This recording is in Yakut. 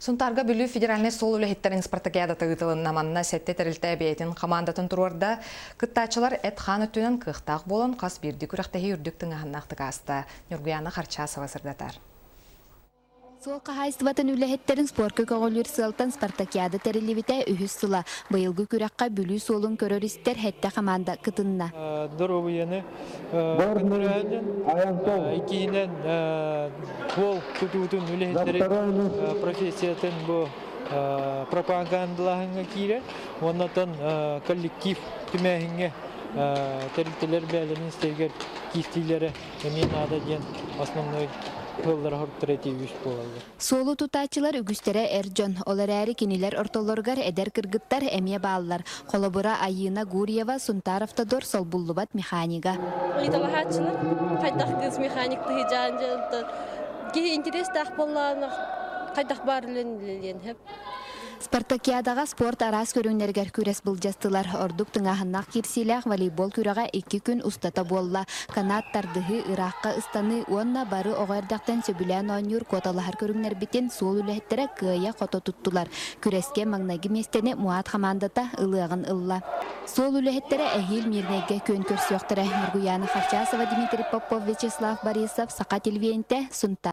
Сунтаарга Бүлүү федеральнай суол үлэһиттэрин спартакиадата ыытылынна. Манна сэттэ тэрилтэ бэйэтин хамаандатын туруорда. Кыттааччылар эт-хаан өттүнэн кыахтаах буолан, хас биирдии күрэхтэһии үрдүк тыҥааһыннаахтык ааста. Ньургуйаана Харчасова сырдатар. Суол хаһаайыстыбатын үлэһиттэрин спорка көҕүлүүр сыалтан спартакиада тэриллибитэ үһүс сыла. Быйылгы күрэххэ Бүлүү суолун көрөр-истэр сэттэ хамаанда кытынна. Доруобуйаны көрөөһүнүн, иккиһинэн суол тутуутун үлэһиттэрин профессиятын бу пропагандалааһыҥҥа киирэр уонна коллектив түмээһиҥҥэ тэрилтэлэр бэйэлэрин истэригэр киирсиилэрэ эмиэ наада диэн основной ыаллара хоруттара ити үс буолаллар. Суолу тутааччылар үгүстэрэ эр дьон, ол эрээри кинилэр ортолоругар эдэр кыргыттар эмиэ бааллар. Холобура, Айыына Гурьева Сунтар-Автодор солбуллубат механига. Ыйыталаһааччылар хайдах кыыс механик тыһыдьаан дьэ киһи интэриэстээх буоллаҕына хайдах баар үлэлиэн сөп. Спартакиадаҕа спорт араас көрүҥнэригэр күрэс былдьастылар. Ордук тыҥааһыннаах киирсиилээх волейбол күрэҕэ икки күн устата буолла. Канат тардыһыы, ыраахха ыстаныы уонна бары оҕо эрдэхтэн сөбүлээн оонньуур куоталаһар көрүҥнэрбитин суол үлэһиттэрэ кыайа-хото туттулар. Күрэскэ маҥнайгы миэстэни МУАД хамаандата ылыаҕын ылла. Суол үлэһиттэрэ эһиил Мирнэйгэ күөн көрсүөхтэрэ. Ньургуйаана Харчасова, Дмитрий Попов, Вячеслав Борисов, Саха телевидениетэ, Сунтаар.